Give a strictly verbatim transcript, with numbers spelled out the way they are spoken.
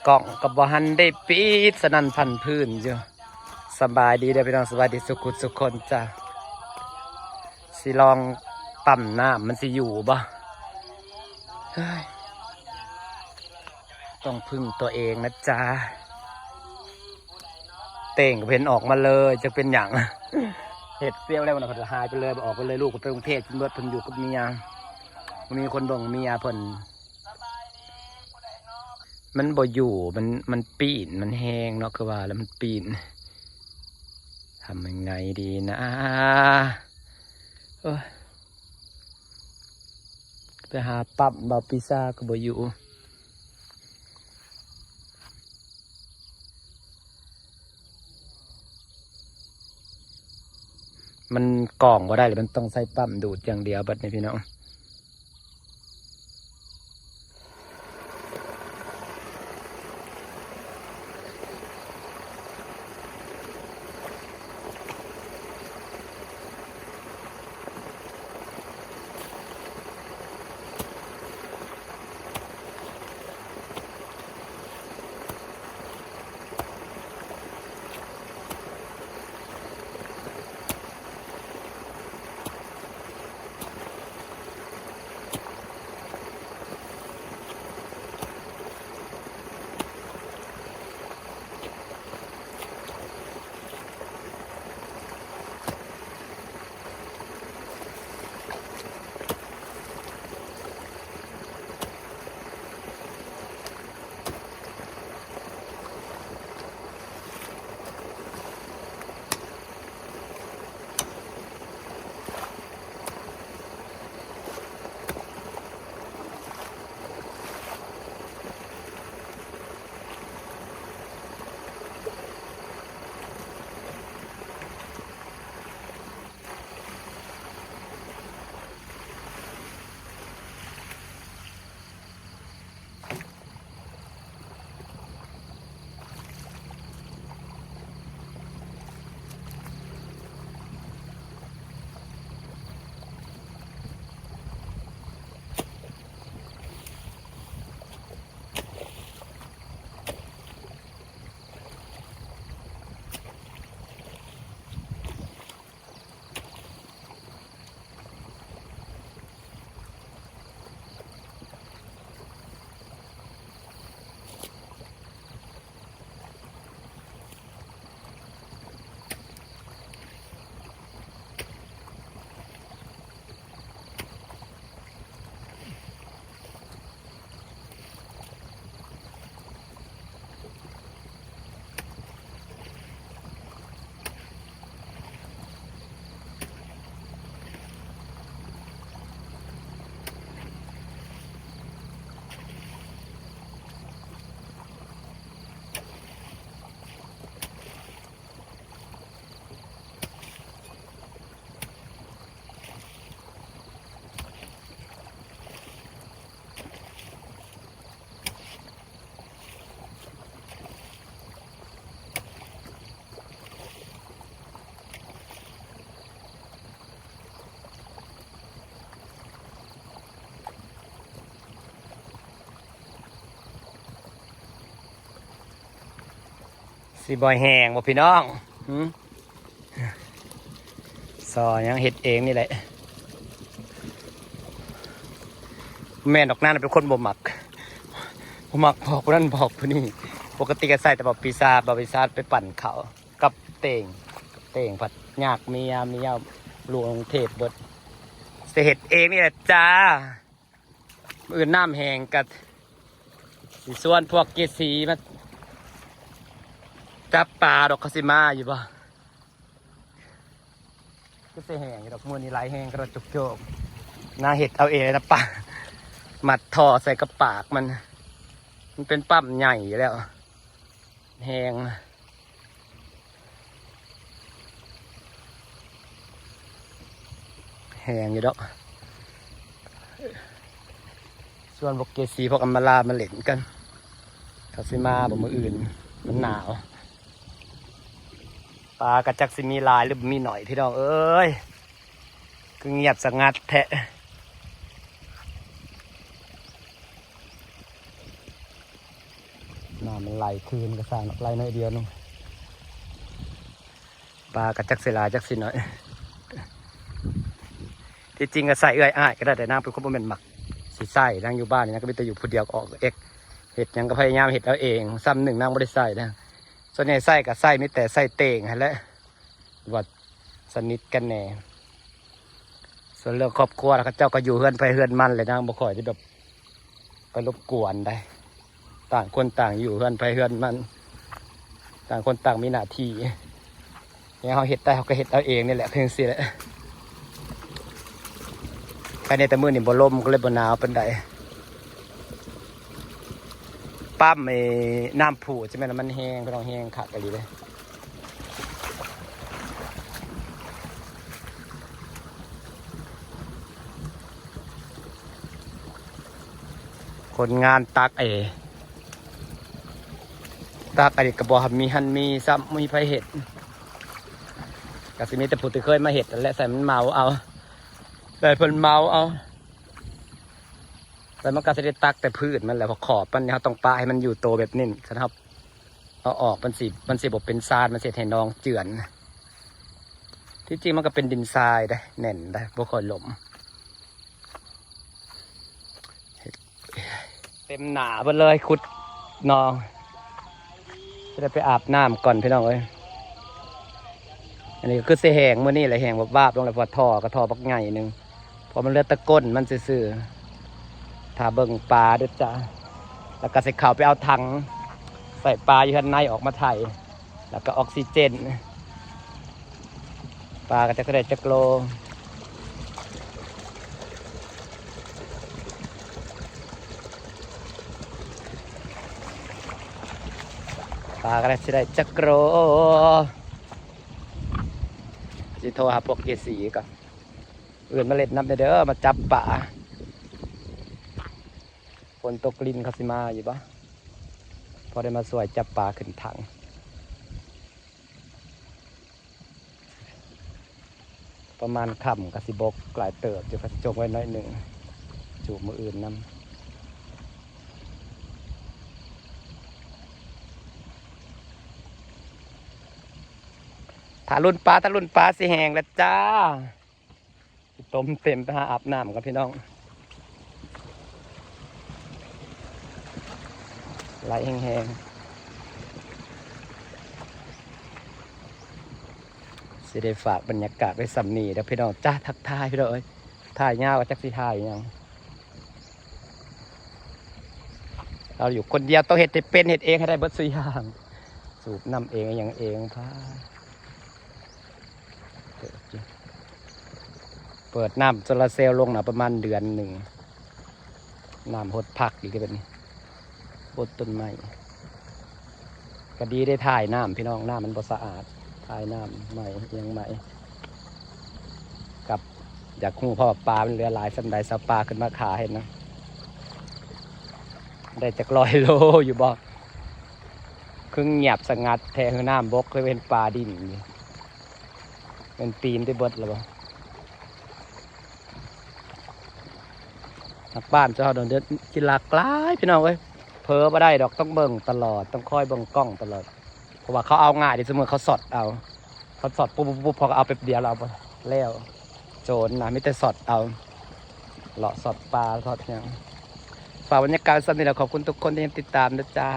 กล้องก็บ่หันได้ปิด สนั่นพันพื้นอยู่ สบายดีเด้อพี่น้อง สบายดีสุขุสุขคนจ้ะ สิลองปั๊มน้ำมันสิอยู่บ่ เฮ้ย ต้องพึ่งตัวเองนะจ๊ะ เต่งก็เห็นออกมาเลย จะเป็นอย่าง เห็ดเปรี้ยวแล้วมันก็หายไปเลย ออกไปเลย ลูกก็ไปกรุงเทพฯ เพิ่นเบิด เพิ่นอยู่กับเมีย มีคนเบิ่งเมียเพิ่น มันบ่อยู่ มัน มันปีน มันแฮงเนาะ คือว่าแล้วมันปีน ทำยังไงดีนะ เอ้ย ไปหาปั๊มบ่าวปีซาก็บ่อยู่ มันกองบ่ได้เลย มันต้องใส่ปั๊มดูดอย่างเดียวบัดนี้พี่น้อง สิบ่แห้งบ่พี่น้อง หืม ซอยังเฮ็ดเองนี่แหละ แม่นดอก นางเป็นคนบ่มัก บ่มักบอกผู้นั้นบอกผู้นี้ ปกติก็ใส่แต่บ่าวปีศาจ บ่าวปีศาจไปปั่นข้าวกับเต่ง กับเต่งผัดยากเมีย เมียลวงเทพเบิด สิเฮ็ดเองนี่แหละจ้า มื้ออื่นน้ำแห้งก็สิชวนพวกเกซีมาจับปลาดอก เขาสิมาอยู่บ่ ก็สิแห้งอยู่ดอก มื้อนี้ไหลแห้งกระจุกโจก นางเฮ็ดเอาเองนะปะ มัดท่อใส่กระปากมัน มันเป็นปั๊มใหญ่แล้ว แห้ง แห้งอยู่ดอก ชวนพวกเกซีพวกอำมาลามาเล่นกัน เขาสิมาบ่มื้ออื่น มันหนาว ปลากะจักสิมีหลายหรือมีหน่อยพี่น้องเอ้ย คือเงียบสงัดแท้ เ น้ำมันไหลคืนก็สร้างไหลน้อยเดียวนึง ปลากะจักสิหลายจักสิน้อย ที่จริงก็ใส่เอื้อยอ้ายก็ได้ แต่นางเป็นคนบ่แม่นมักสิใส่ นางอยู่บ้านนี่นางก็มีแต่อยู่ผู้เดียว ก็ออกเอ็กเฮ็ดหยังก็พยายามเฮ็ดเอาเอง ซ้ำหนึ่งนางบ่ได้ใส่นะ ส่วนใหญ่ใส่ก็ใส่มีแต่ใส่เต่งหั้นแหละ ว่าสนิทกันแน่ ส่วนเรื่องครอบครัวแล้วเขาเจ้าก็อยู่เฮือนไผเฮือนมันเลย นางบ่ค่อยจะแบบไปรบกวนได้ ต่างคนต่างอยู่เฮือนไผเฮือนมัน ต่างคนต่างมีหน้าที่ เนี่ยเขาเฮ็ดได้เขาก็เฮ็ดเอาเองนี่แหละ เพียงสิแหละ ภายในแต่มื้อนี่บ่ลมก็เลยบ่หนาวปานใด ปั๊มไอ้น้ำพุใช่ไหมนะ มันแห้ง พี่น้อง แห้งคักอีหลีเลย คนงานตักไอ้ ตักไอ้กระบอกมีหันมีซ้ำมีไผเฮ็ด ก็สิมีแต่ผู้ที่เคยมาเฮ็ดนั่นแหละ ใส่มันเหมาเอา ใส่เพิ่นเหมาเอา แล้วมันก็สิได้ตักแต่พื้นมันแหละ เพราะขอบมันเนี่ยเราต้องปะให้มันอยู่โตแบบนี้ คันเราเอาออกมันสิ มันสิบ่เป็นซาน มันสิเฮ็ดให้หนองเจือน ที่จริงมันก็เป็นดินทรายได้ แน่นได้ บ่ค่อยหล่ม เต็มหนาเบิดเลย ขุดหนอง จะได้ไปอาบน้ำก่อนพี่น้องเอ้ย อันนี้ก็คือสิแห้งมื้อนี้แหละ แห้งวาบๆลงแล้ว เพราะท่อก็ท่อบักใหญ่หนึ่ง เพราะมันเหลือแต่ก้นมันซื่อๆ ถ้าเบิ่งปลาเด้อจ้า แล้วก็สิเข้าไปเอาถังใส่ปลาอยู่ข้างในออกมาไถ่ แล้วก็ออกซิเจน ปลาก็จะได้จักโล ปลาก็ได้สิได้จักโล สิโทรหาพวกเกสีก่อน เอิ้นมาเล่นน้ำเด้อ มาจับปลา ฝนตกลินเขาสิมาอยู่ปะ พอได้มาช่วยจับปลาขึ้นถัง ประมาณค่ำก็สิบกหลายเติบอยู่ เขาสิจงไว้หน่อยหนึ่ง จูบมื้ออื่นนำ ถ้ารุ่นปลา ถ้ารุ่นปลาสิแห้งแล้วจ้า ต้มเต็มไปหาอาบน้ำกับพี่น้อง ไหลแห้งๆ สิได้ฝากบรรยากาศไว้ส่ำนี้เด้อพี่น้องจ้า ทักทายพี่น้องเอ้ย ถ่ายยาวก็จักสิถ่ายหยัง เราอยู่คนเดียวต้องเฮ็ดให้เป็น เฮ็ดเองให้ได้เบิดซุอย่าง สูบน้ำเองหยังเองพา เปิดน้ำโซลาร์เซลล์ลงนะประมาณเดือนหนึ่ง น้ำหดผักอีกแบบนี้ หดต้นไม้ ก็ดีได้ถ่ายน้ำพี่น้อง น้ำมันบ่สะอาด ถ่ายน้ำใหม่เอียงใหม่ กับอยากฮู้เพราะว่าปลามันเหลือหลายส่ำใด สิเอาปลาขึ้นมาขายนะ ได้จักร้อยโลอยู่บ่ คือเงียบสงัดแท้ คือน้ำบก คือเป็นปลาดินอยู่ เป็นปีนได้เบิดแล้วบ่ นักบ้านเจ้าเดินเดินกีฬาหลายพี่น้องเอ้ย เผลอบ่ได้ดอก ต้องเบิ่งตลอด ต้องคอยเบิ่งกล้องตลอด เพราะว่าเขาเอาง่ายเด้ สมมุติเขาสอดเอา เขาสอดปุ๊บปุ๊บปุ๊บ พอเอาแป๊บเดียวแล้วเอาไปแล้ว โจรนะ มีแต่สอดเอา เลาะสอดปลาสอดหยัง ฝากบรรยากาศส่ำนี้แหละ ขอบคุณทุกคนที่ยังติดตามนะจ้า